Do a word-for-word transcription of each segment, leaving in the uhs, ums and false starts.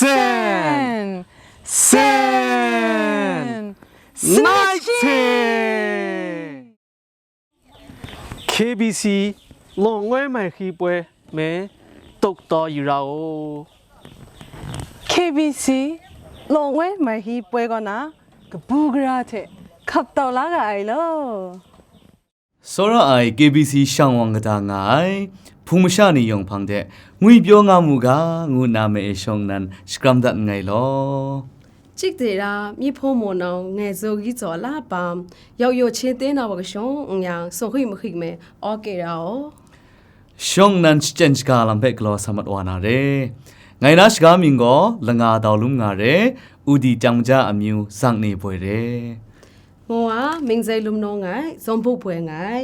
Sen! Sen! Sen! Nai Sen! K B C လော့ငွဲ့မိုက်ခရီးပွဲ မဲတုတ်တော်ယူရအောင် K B C လော့ငွဲ့မိုက်ခရီးပွဲ ကောန ကပူးကရားထဲ ခပ်တော်လာကအိုင်လော စောရအိုင် K B C ရှောင်ဝေါ်ကဒါငါအိုင် ဖုန်မရှောင် နေရုံဖန်တဲ့ ငွေပြောငါမူက ငုနာမဲအရှောင်နန် စကရမ်ဒတ်ငိုင်လော จิกเตระมีพ่อหมอน้องไงโซกิจ่อละปาม ยอกโยเชเตนาวกชงยังส่งขึ้นมาขึ้นเมออเกราอ ရှောင်နန်ချစ်ချင်ချစ်ကလာမ်ဖဲကလောဆမ်မတ်ဝါနာရဲ ငိုင်နာရှကားမင်းကို လငါတောင်လုံးငါရဲ ဦးဒီတံကြအမျိုး စံနေပွဲရဲ မောဝါမင်းzei လုံးနောငိုင် ဇွန်ပုတ်ပွဲငိုင်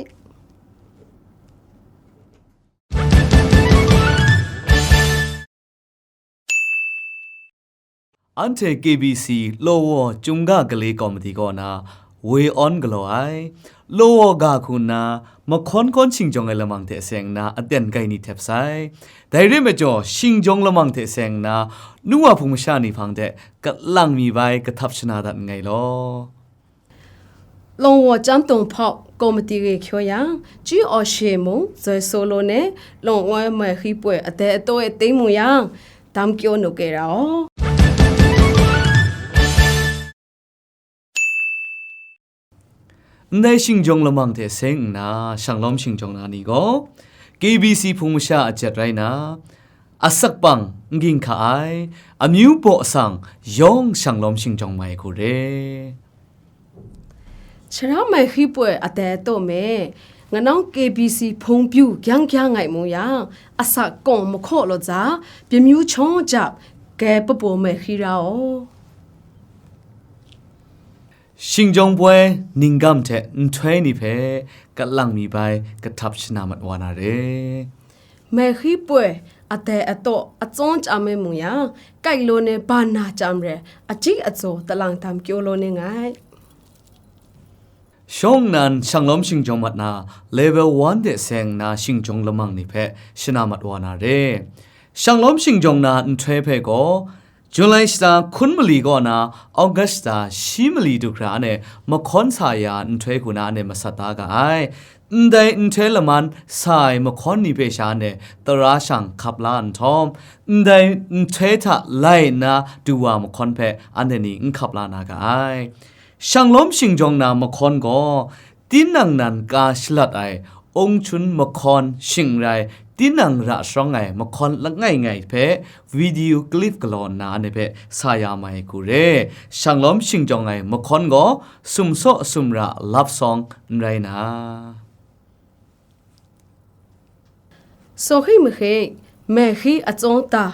Anhte K B C လောဝေါ်ကျုံကကလေးကော်မတီကောန ဝေအွန်ကလော်အိုင် လောဝေါ်ဂါခုန မခွန်ခွန် shing jawng ai lamang hte seng nna aten gai ni htep sai. Dai re ai majaw, shing jawng lamang hte seng nna, nu wa hpung masha ni hpang de kalang mi bai kahtap shana dat nngai law. လောဝေါ်ကျမ်းတုံဖောက်ကော်မတီဂေဖြောယံ ကျူးအော်ရှေမုံဇွဲဆိုလိုနဲ့ လောဝေါ်မွဲဃီးပွဲအတဲအတော့အသိမ်းမူယံ တမ်ကျိုးနုတ်ခဲ့တာ哦 Ndai shingjawng lamang hte seng nna, shanglawm shingjawng na ni gaw, K B C hpung masha a jet rai nna, asak pang n ging hka ai, amyu baw sang yawng shanglawm shingjawng mai hku re. ชนะไม่ขี้ป่วย အတဲတော့မယ် ငနောင်း K B C ဖုံပြူ gyang gyang ငိုက်မူရ အစကောမခော့လို့ဇာ ပြမျိုးချောင်းကြပ် ကဲပပိုမဲခိရာအော Shingjawng poi ninggam hte nhtoi ni hpe kalang mi bai kahtap shana mat wa na re. Mai hkri poi, a dai a taw, a tsawng chyam ai mung yang, kai law ne ba na chyam re, a chyi a tsaw talang dam kyaw law ne ngai. Shawng nnan shanglawm shingjawng mat na, level one de seng nna shingjawng lamang ni hpe shana mat wa na re. Shanglawm shingjawng na nhtoi hpe gaw, July shata hkun mali kaw na August shata shi mali du hkra anhte mahkawn sa ya nhtoi hku na anhte masat da ga ai. Ndai nhtoi laman sa ai mahkawn ni hpe sha anhte tara shang hkap la nhtawm, ndai nhtoi hta lai nna du wa mahkawn hpe anhte ni n hkap la na ga ai. Shanglawm shingjawng na mahkawn gaw, tinang nan ka shalat ai, ungchun mahkawn shing rai, tinang ra sharawng ai mahkawn langai ngai hpe video clip galaw nna anhte hpe sa ya mai hku re. Shanglawm shingjawng ai mahkawn gaw, sumsaw sumra love song n rai na. Saw hkri mahkri, mai hkri a tsawng ta,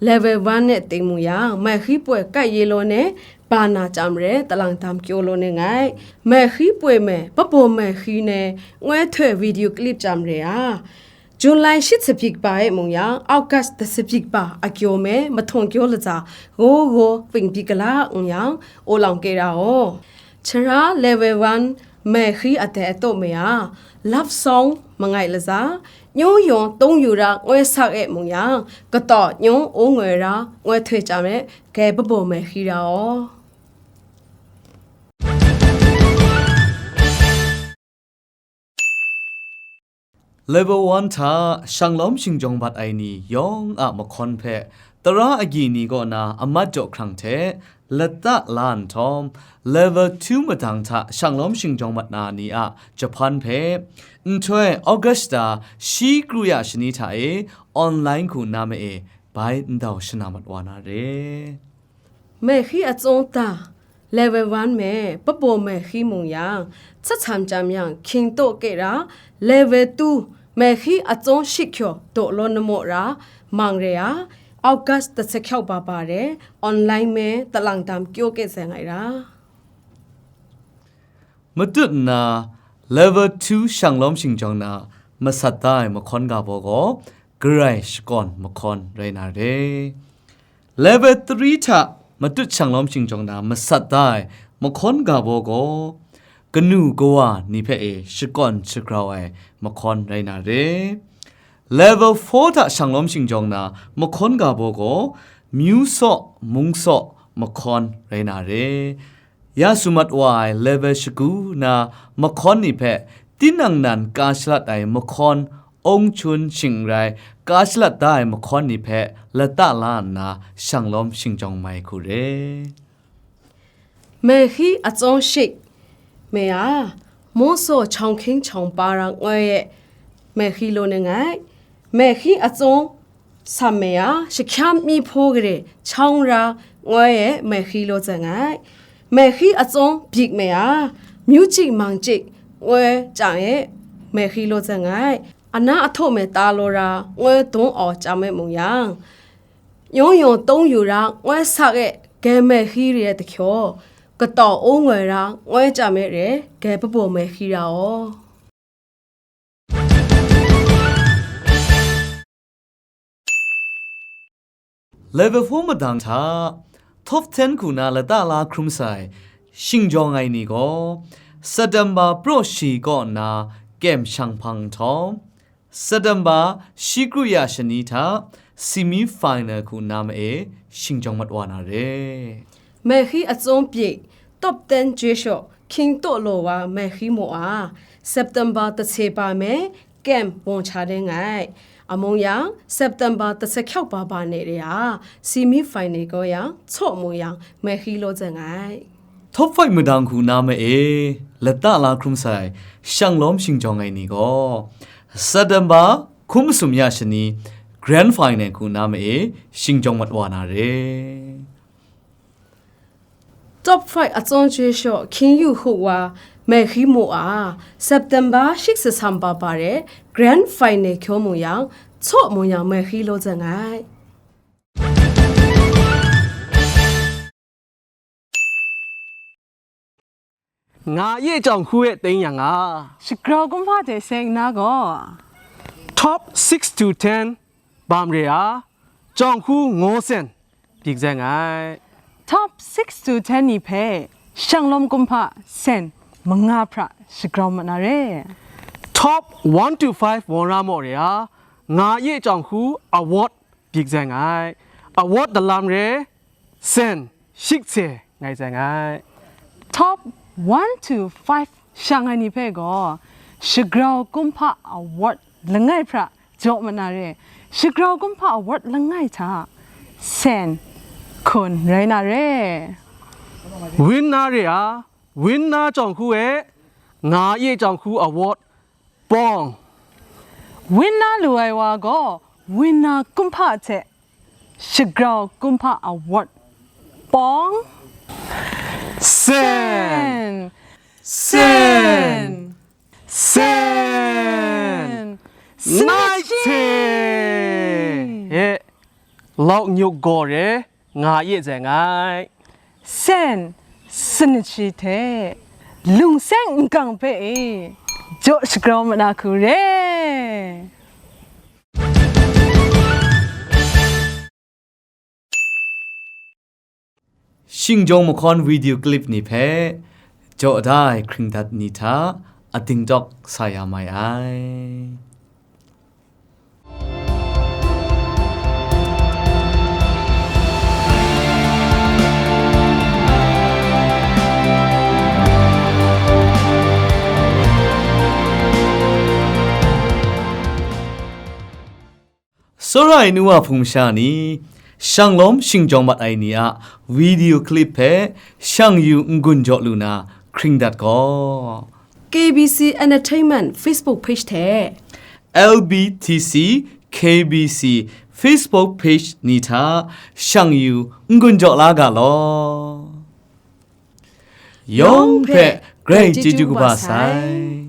level one ne ting mu yang, mai hkri poi kai ye law ne, ba na chyam re, talang dam kyaw law ne ngai. Mai hkri poi me, pabaw mai hkri ne, ngoi htoi video clip chyam re a. July shi tsabyi kaba e mung yang, August da tsabyi kaba a kyaw me, mahtawn kyaw latsa, gaw gaw ping pyi gala n yang, o lang kera aw. Chara level one mai hkri a dai a taw maya, love song mangai latsa, nyu yawng tawng yu ra ngoi sak e mung yang, kataw nyu o ngoi ra ngoi htoi chyam e, gai pabaw mai hkri ra aw. Level one hta shanglawm shingjawng bat ai ni yawng a mahkawn hpe, tara agyi ni kaw na a mat jaw hkrang hte lata la nhtawm, level two madang hta shanglawm shingjawng mat na ni a jahpan hpe, nhtoi August shata shi kru ya shani hta e online hku na ma e bai ndau shana mat wa na re. Mai hkri a tsawng ta, level one me, pabaw mai hkri mung yang, tsat sam chyam yang, hkying taw kera, level two, mai hkri a tsawng shi hkyaw daw law namaw ra, mang re a, August da sa hkyaw ba ba re, online me, talang dam kyaw kya sai ngai ra. Matut nna, level two shanglawm shingjawng na, masat da ai mahkawn ga baw gaw, Karai shakawn mahkawn rai na re. Level three hta matut shanglawm shingjawng na masat da ai mahkawn ga baw gaw, kanu kawa ni hpe e shakawn shagrau ai mahkawn rai na re. Level four hta shanglawm shingjawng na mahkawn ga baw gaw, myu saw, mung saw, mahkawn rai na re. Ya su mat wa ai level shagu na mahkawn ni hpe tinang nan ka shalat ai mahkawn, awng chun shing n rai, ka shalat da ai mahkawn ni hpe lata la nna shanglawm shingjawng mai hku re. Mehki atsawng shik me a, moso chawng hkying chawng pa ra ngoi e, mehki law ne ngai. Mehki atsawng sam me a, shahkyam myi hpaw gade chawng ra ngoi e, mehki law zai ngai. Mehki atsawng bik me a, myu chik mang chik ngoi chya e, mehki law zai ngai. Ana ahtaw me ta law ra ngoi dawng aw chya me mung yang, yawng yawng tawng yu ra ngoi sak e, gei mehki re ai dahkyaw, kataw o ngoi ra ngoi chya me re, gei pabaw mehki ra aw. Level four madang hta top ten hku na lata la hkrum sai shingjawng ai ni gaw, September praw shi kaw nna kem shang hpang nhtawm, September shi kru ya shani hta semi final hku na ma e shingjawng mat wa na re. Mehki atsawng pyi, top ten jwe shaw hkying taw law wa mehki maw a, September tahse ba me, kem wang cha de ngai. Amung yang, September tahse hkyawk ba ba ne re a, semi final gaw yang, tsaw mung yang, mehki law zai ngai. Top five madang hku na ma e, lata la hkrum sai, shanglawm shingjawng ai ni gaw, September hkum masum ya shani, grand final hku na ma e, shingjawng mat wa na re. Top five atsawng jwe shaw hkying yu hku wa mehki maw a, September shik sasam ba ba re, grand final hkyaw mung yang, tsaw mung yang mehki law zai ngai. Nga ye jawng hku e teng yang a, shagrau kumhpa hte seng nna gaw, top six to ten bam re a, jawng hku ngaw sen bik zai ngai. Top six to ten ni hpe shanglawm kumhpa sen manga hpra shagrau mat na re. Top one to five wang ra maw re a, nga ye jawng hku award bik zai ngai. Award dalam re, sen, shik se ngai zai ngai. Top one to five shang ai ni hpe gaw, shagrau kumhpa award langai hpra jaw mat na re. Shagrau kumhpa award langai hta, sen, hkun rai na re. Win na re a, win na jawng hku e, nga ye jawng hku award, pawng. Win na lu ai wa gaw, win na kumhpa hte shagrau kumhpa award, pawng. Sen. Sen. Sen. Nai che. E, lauk nyuk gaw re, nga ye zai ngai. Sen, sanachi hte lungseng nkang hpe e jaw shagrau mat na hku re. Shingjawng mahkawn video clip ni hpe jaw da ai hkringdat ni hta ating tawk sa ya mai ai. Tsawra ai nu wa hpung masha ni, shanglawm shingjawng mat ai ni a video clip hpe shang yu n-gun jaw lu na hkringdat gaw, K B C Entertainment Facebook page hte L B T C K B C Facebook page ni hta shang yu n-gun jaw la ga law. Yawng hpe Karai chyeju kaba sai.